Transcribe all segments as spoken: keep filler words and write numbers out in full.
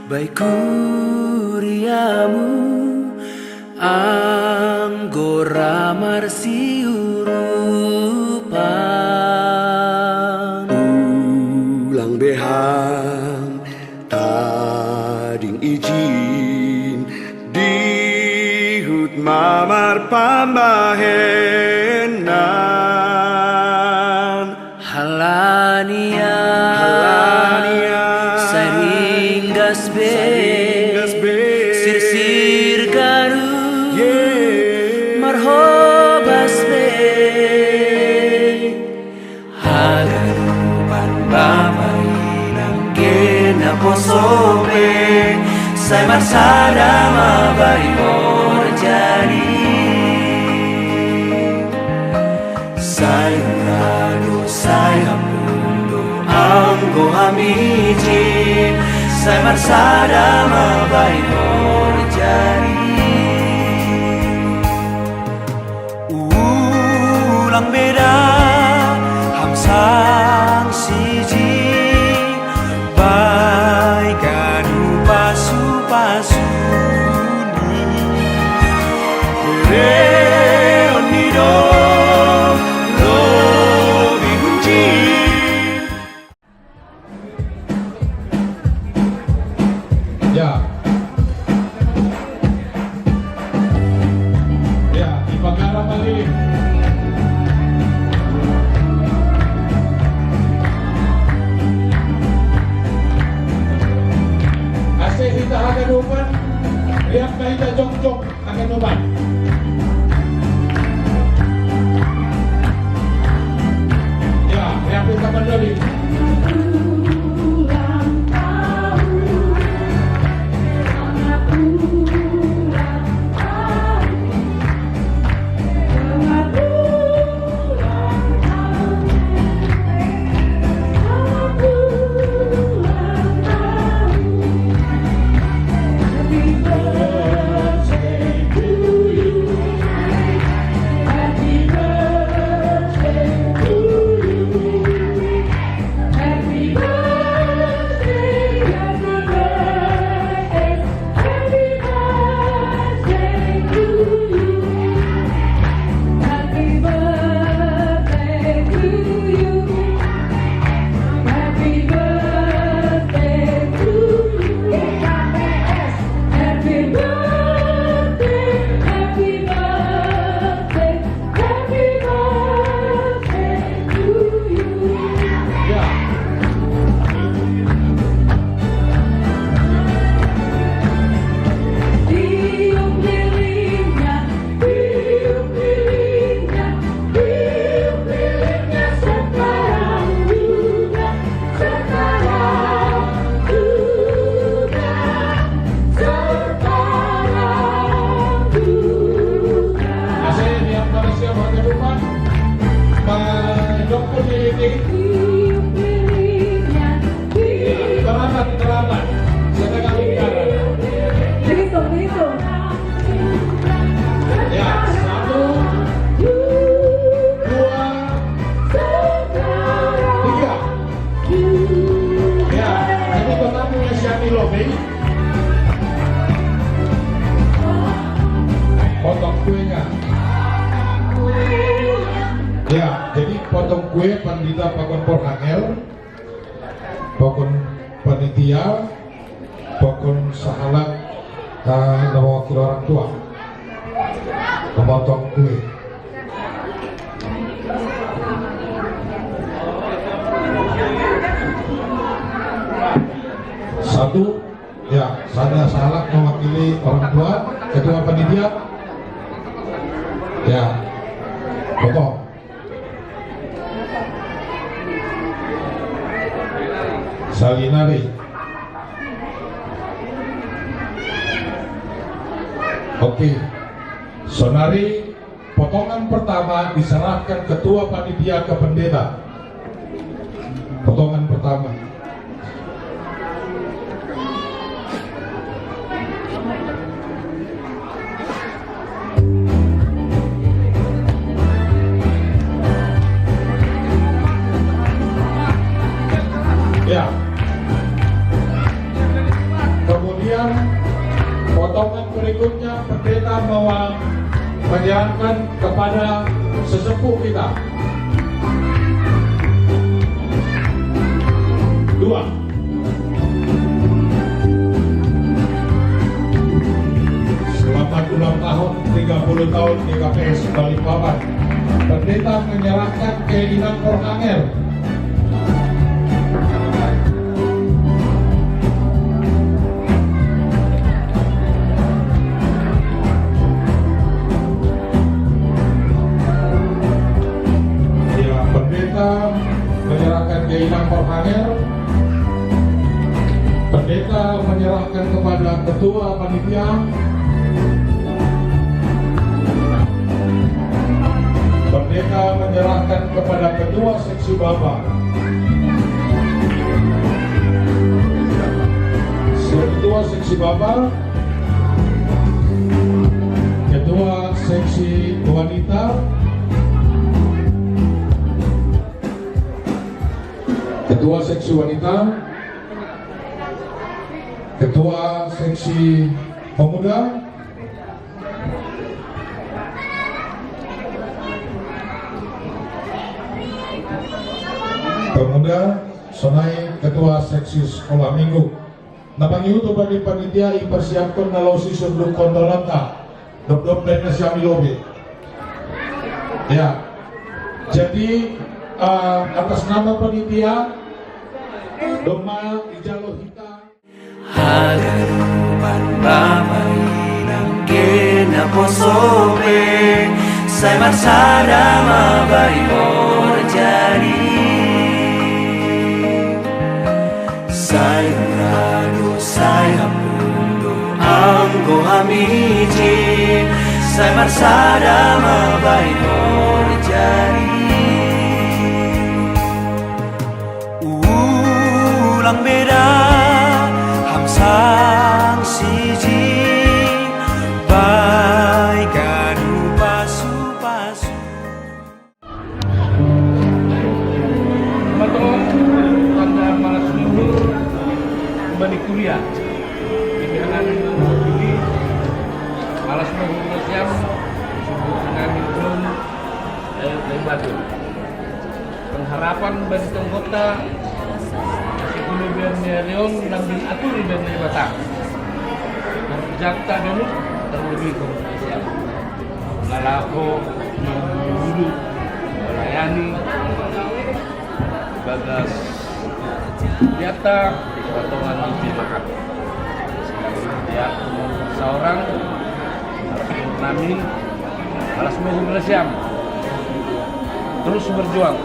Bai kuriamu anggora marsiurupan. Ulang behang tading ijin dihut mamar pambahenan. Halania, Halania, sai ringgas be, sai ringgas be, sirsir garu, ye, marhobas be. Hagarupan bapa inang kena poso be, sai marsada ma bai horjadi. Sai radu, sai hapundu, anggo hami ijin, sai marsada ma bai horjadi. Ulang beda ham sang siji, bai ganup pasu-pasu ni. Reon ni do lobi gunjing. Ya. Ya, ipagara ma lilin. Ase hita haganupan, riap ma hita jongjong. Angkat umpan. Ya, ya, kita kembali. Happy birthday to you. Happy birthday to you. Happy birthday, happy birthday, happy birthday to you. Ya. Tiup lilinnya, tiup lilinnya, tiup lilinnya sekarang juga, sekarang juga, sekarang juga. Asal yang pada siapa ada rumah, Pak Dokter Lili. Tiup lilinnya, Terlambat, terlambat. Setengah lingkaran. Dihitung, dihitung. Ya, satu, dua, tiga. Ya, ini pertama yang siap di lobi. Potong kuenya. Ya, jadi potong kue pandita pakon porhangel. Pakon panitia, pakon sahalak, ah, na mewakili orang tua. Memotong kue. Satu, ya, sada sahalak mewakili orang tua, ketua panitia. Ya, potong. Salinari. Oke. Sonari potongan pertama diserahkan ketua panitia ke pendeta. Potongan pertama. Ya. Kamu Kepada sesepuh kita. Dua. Selamat ulang tahun tiga puluh tahun G K P S Balikpapan. Pendeta menyerahkan ke Inang Korhanger. Ya, pendeta menyerahkan ke Inang Korhanger. Pendeta menyerahkan kepada ketua panitia. Pendeta menyerahkan kepada ketua seksi Baba. Ketua seksi Baba, ketua seksi wanita, ketua seksi wanita, ketua seksi pemuda, pemuda, sonai ketua seksi sekolah minggu. Nah, pangihutu bani panitia, ipersiapkan nalosi sunduk kontolonta. Dop-dop dan nasiami lobi. Ya. Jadi, eh, atas nama panitia, domma ijalo hita. Haganupan Bapa Inang kena posobe, sai marsada mabai horjadi. Sai uradu, sai hapundu, anggo hamiji, sai marsada mabai horjadi. Ulang beda ham sang siji, bai ganup pasu-pasu. Mato tanda malas luhur bani kuria. Ini anak ini malas luhur siam, subuh nami belum, eh, dari batu. Pengharapan bagi anggota, sepuluh biar Leon, lambin atur biar Batang. Berjata dulu, terlebih Indonesia. Ngalako, mengurudu, melayani, bagas, nyata, potongan di makan. Ya, seorang, nami, alas minggu siam. Terus berjuang.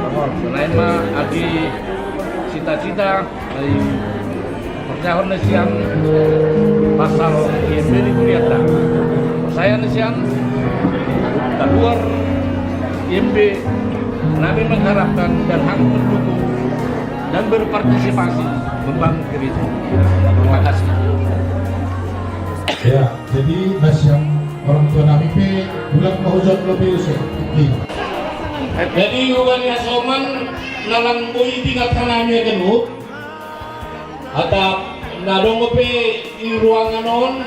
Selain ma agi cita-cita dari perjalanan siam pasal I M B di kuliah. Saya siam keluar I M B, kami mengharapkan dan hak mendukung dan berpartisipasi membangun gereja. Terima kasih. Ya, jadi nasiam orang tua nami pe bulan mahujat lebih usai. Jadi uban ya soman nalang boi tingkat kanami kenu. Atap na dong pe di ruangan on.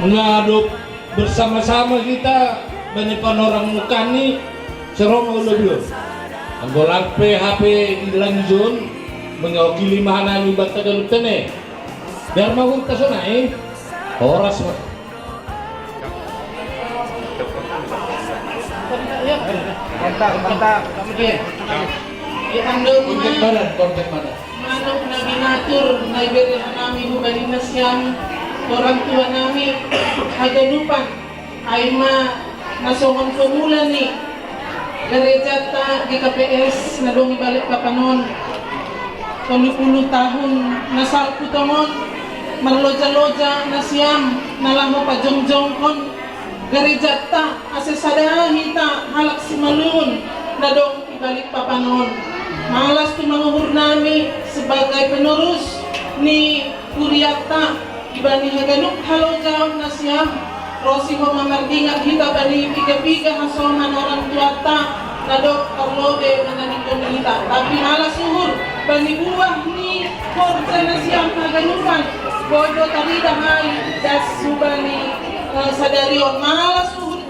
Na do bersama-sama kita bani panorang mukani serong lebih. Anggo lang pe H P ilang zon mengawakili mahanami banta ganup tene. Biar mau tasonai. Horas. Kontak, kontak. Iya. Iya, ando. Kontak mana? Kontak mana? Manuk na binatur na ibere nami hubani nasiam orang tua nami haganupan. Ai ma na songon pemula ni garejanta G K P S na dong i Balikpapan on. Tolu pulu tahun na salpu tongon marloja-loja nasiam na laho pajongjongkon garejanta ase sada hita halak Simalungun na dong i Balikpapan on. Malas tu manguhur nami sebagai penerus ni kurianta. Ibani haganup halojaon nasiam, ro si ho ma mardingat hita bani piga-piga hasoman orang tuanta na dok parlobe mananingkon hita. Tapi malas uhur bani buah ni horja nasiam haganupan, boi do tarida hai das hubani, eh, sadari on. Malas uhur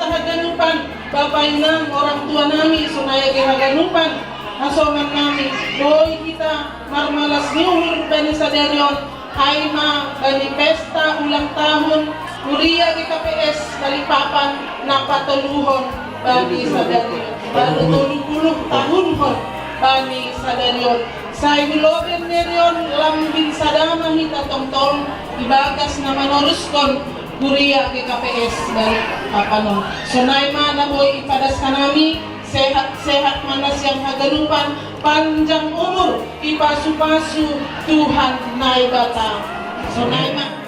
Painan orang tua nami, sonai age haganupan, asoman nami, boi hita marmalas ni uhur bani sadari on, ai ma bani pesta ulang tahun Kuria G K P S Balikpapan na patoluhon bani sadari on, baru tolu puluh tahun hon bani sadari on. Sai huloben nerion lambin sadama hita tongtong ibagas na manoruskon Kuria G K P S Balikpapan on. Sonai ma na boi ipadas hanami, sehat-sehat ma nasiam haganupan, panjang umur, ipasu-pasu Tuhan Naibata. Sonai ma.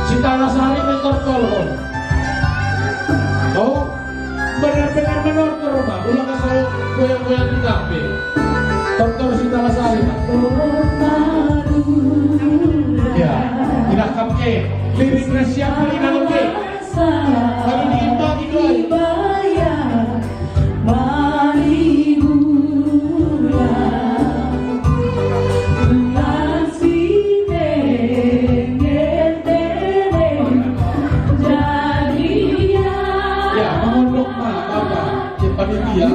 Si Talasari main tortor. Oh, benar-benar manortor, Oma. Ulang asal goyang-goyang di kafe. Tortor si Talasari, Pak. Ya, tidak kapke. Lirik Gracia paling oke. Lalu diimbang itu aja. Ya, mengunduk ma, apa? Ya, panitia.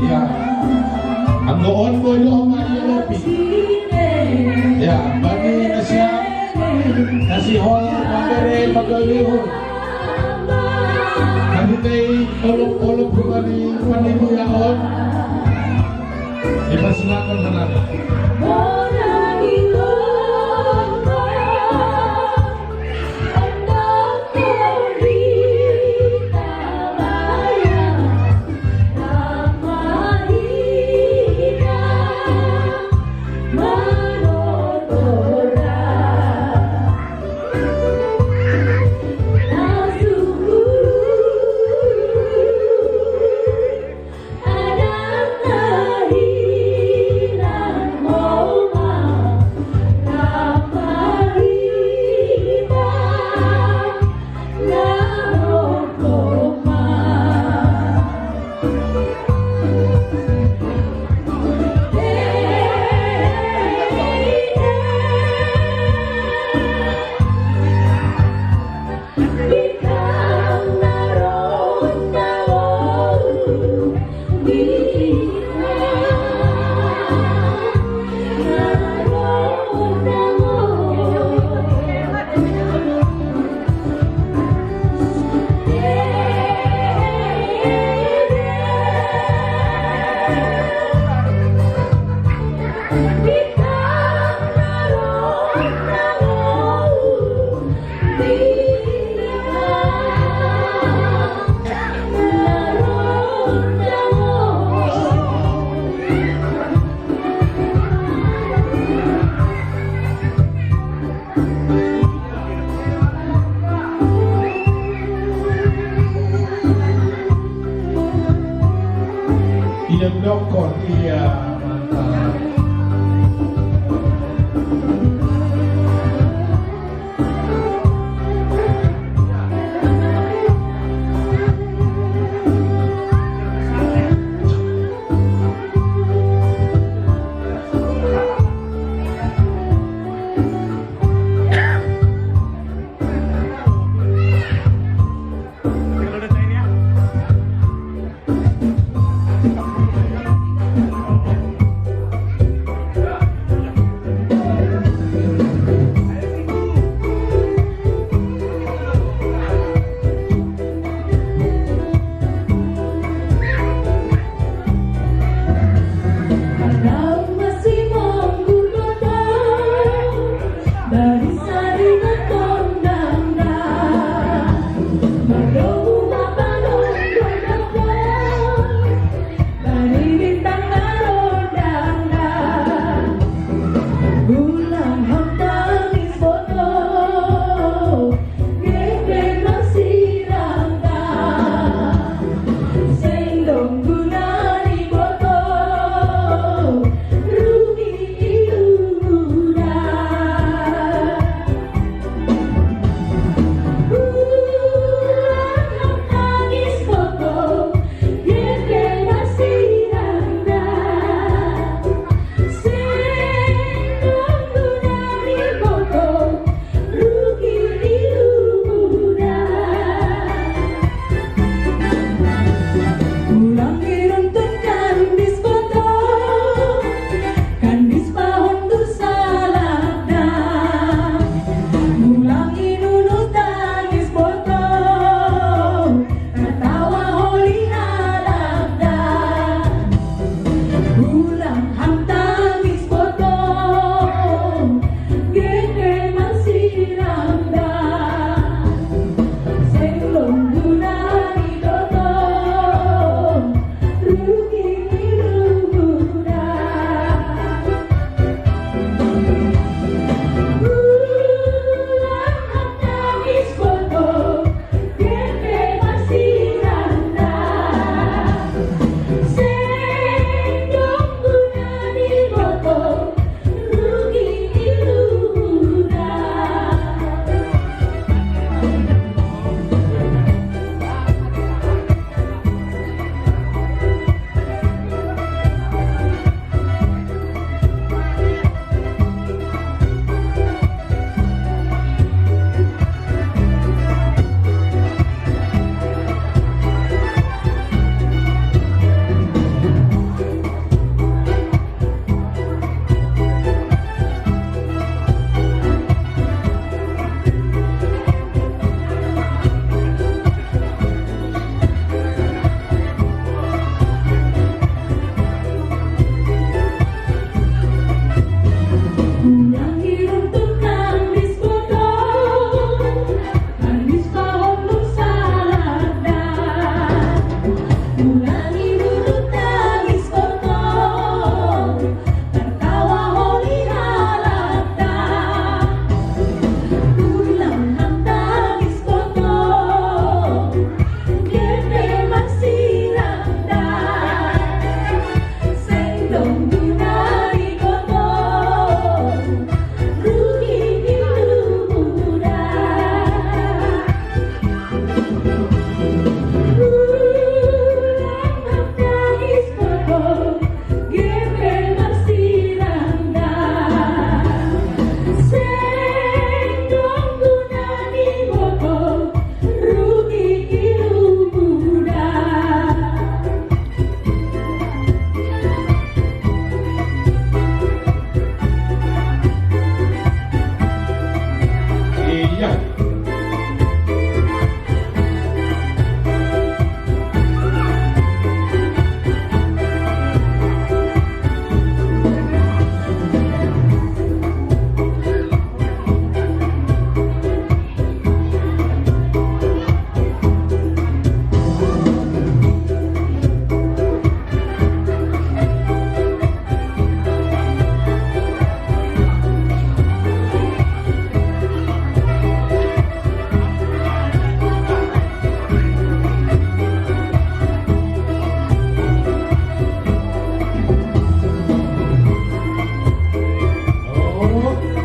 Ya. Anggo on bojo Oma Ria Lopi. Ya, bani na siap, na sihol mambere pagalihu. Kami tei olok-olok bani panitia on. Dipersilakan, saudara. Iya dokon, iya, mantap.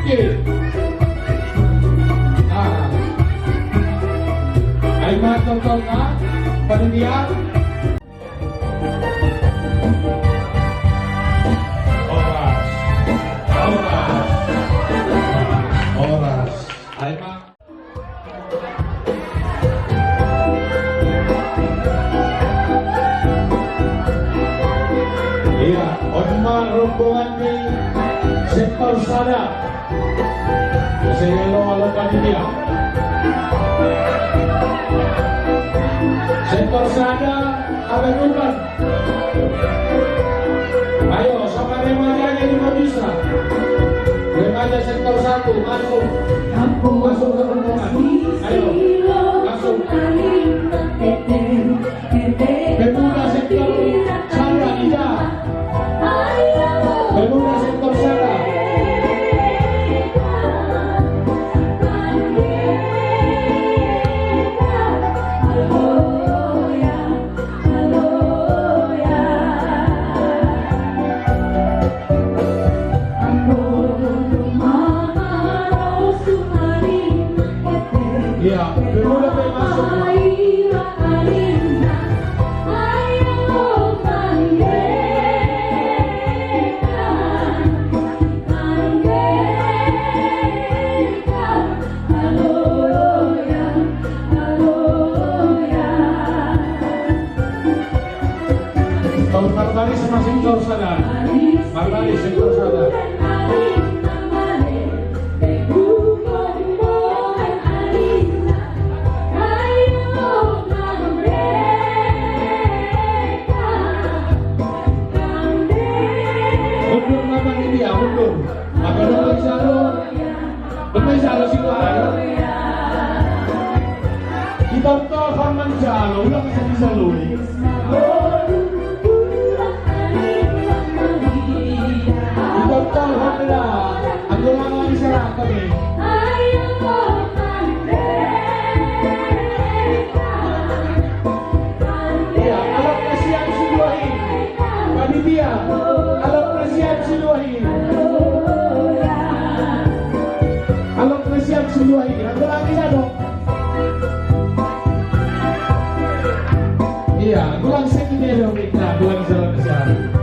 Oke. Nah. Ai mantap, tolong, ah. Panitia. Horas. Horas. Horas. Ai mantap. Iya, hormat rombongan di sektor sada. Saya lo, lo panitia. Sektor sada, ada bukan? Ayo, sama remaja aja juga bisa. Remaja sektor satu, masuk. Masuk ke rombongan. Ayo, masuk. Sektor sana. Mundur, Mama ini ya, mundur. Apa dong, Insya Allah? Bener, Insya Allah sih, Pak. Kita tohon man jalo, ulang bisa-bisa lu. Kita tohon lah. Aku lama bisa lah kami. Iya, alat kasihan si Dua ini. Panitia, alat kasihan si Dua ini. Alat kasihan si Dua ini. Aku lagi dong. Iya, kurang sedikit ya, Dok. Nah, kurang sedikit.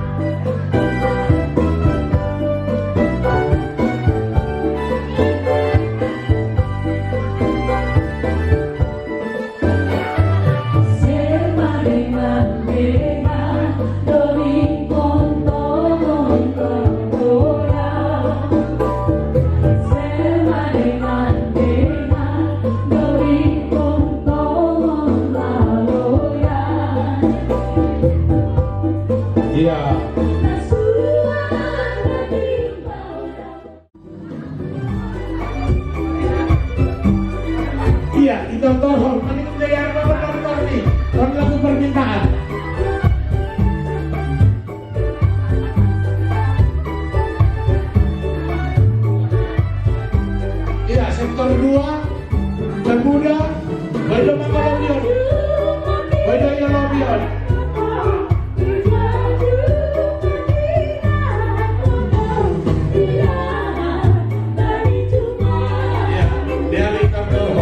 Iya. Iya, itu tohon. Ini menjadi apa, penonton nih? Kan lagu permintaan. Iya, sektor dua, pemuda, Bajo Mangga Lobion. Bajo yang Lobion. Iya, dia lingkar tuh.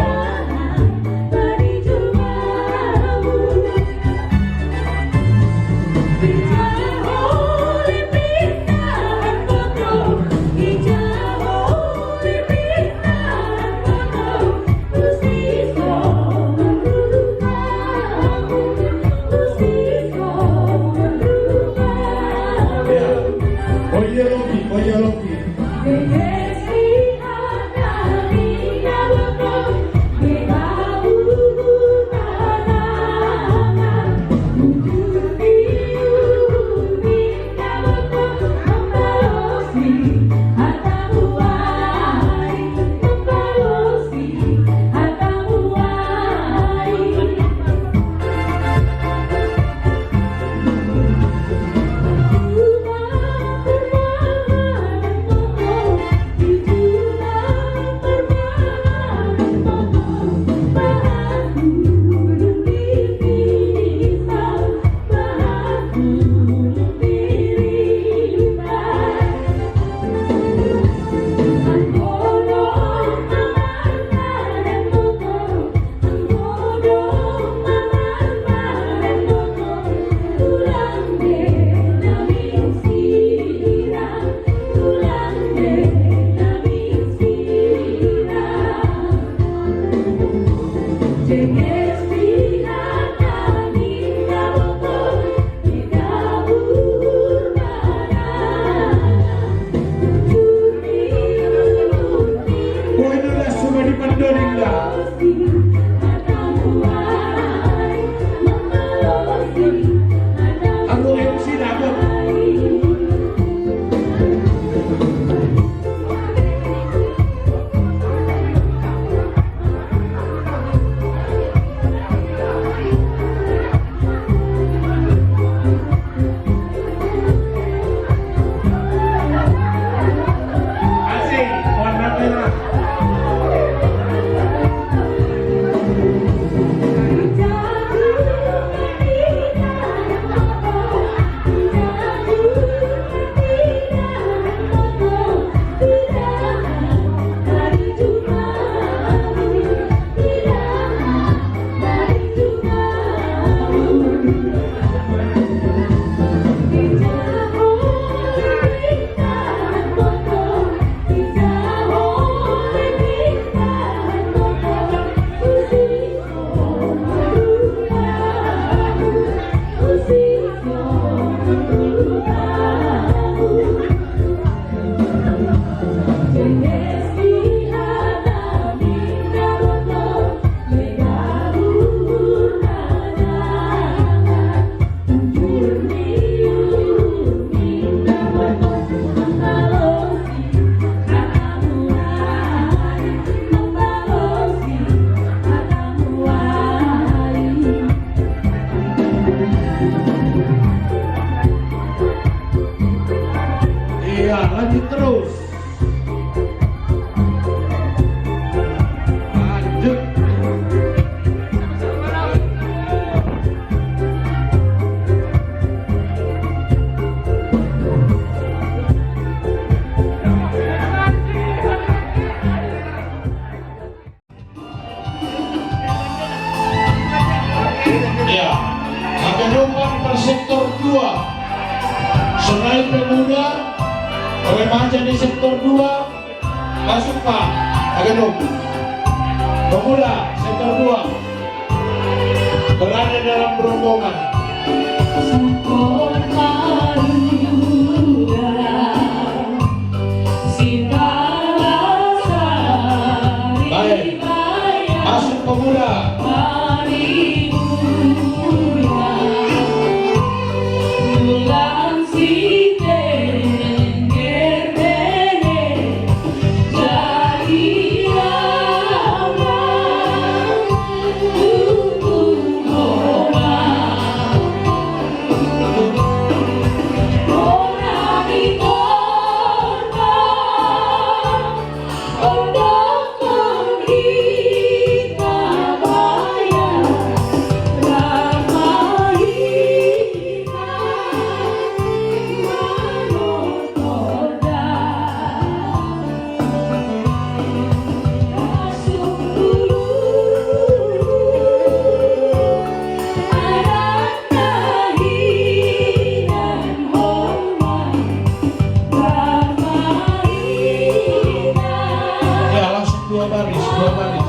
Terus. Lanjut. Ya, Akan Umpan per sektor dua. Selain pemuda, remaja di sektor dua, masuk, Pak. Akan Umpan. Pemuda sektor dua berada dalam rombongan. Baik. Masuk pemuda. Ya, langsung dua baris, dua baris.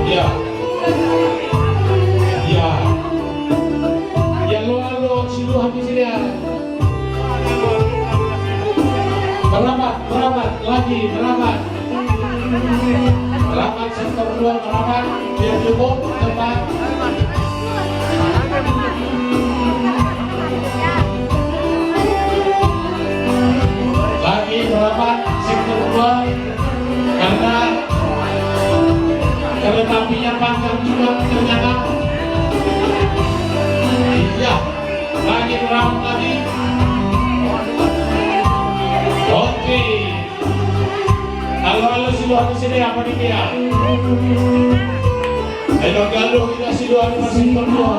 Ya. Ya. Ya, lo, lo, si lo habis ya. Merapat, merapat, lagi, merapat. Merapat, sektor dua, merapat. Biar cukup, cepat. Lagi, merapat, sektor dua. Karena kereta apinya panjang juga ternyata. Iya. Lagi, merapat lagi. Oke. Halo, halo, si lo habis ini apa nih, ya? Halo, halo, kita si lo habis ini berdua.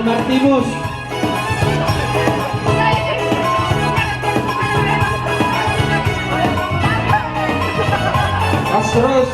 Martimus. Asrus.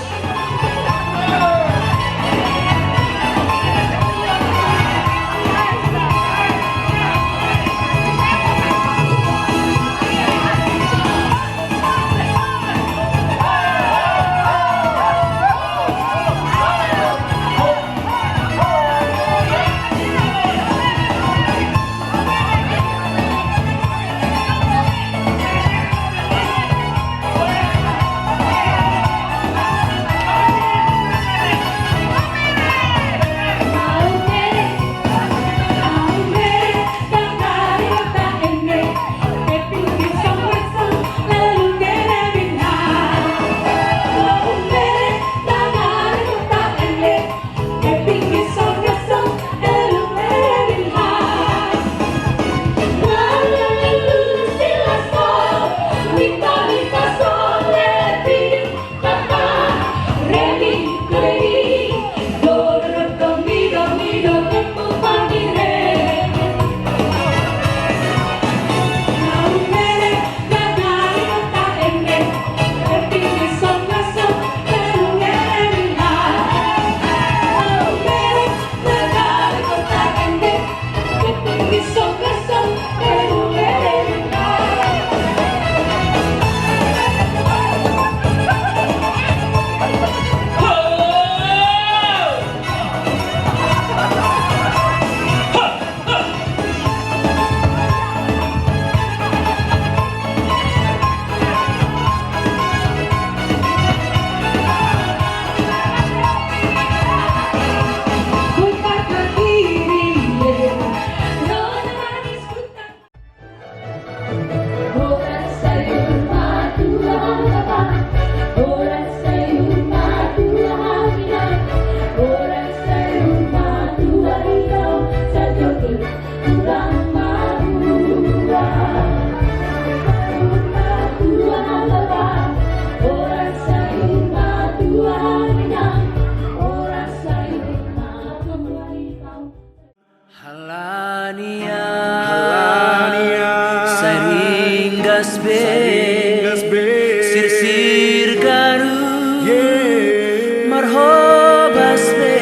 Halania. Halania. Saringgas be. Saringgas be. Sirsir garu. Yeah. Marhobas be.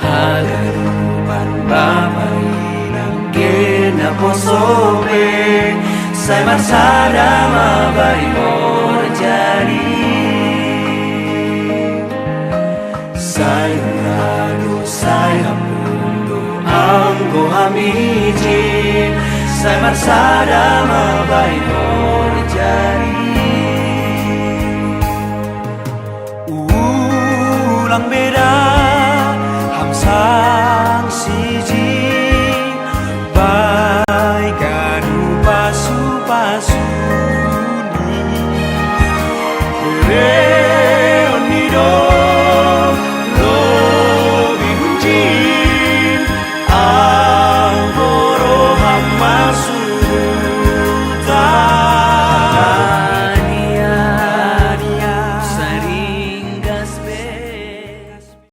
Hagarupan bapa inang kena poso be. Sai marsada ma bai horjadi. Sai radu, sai hapundu, anggo hami ijin, sai marsada ma bai ho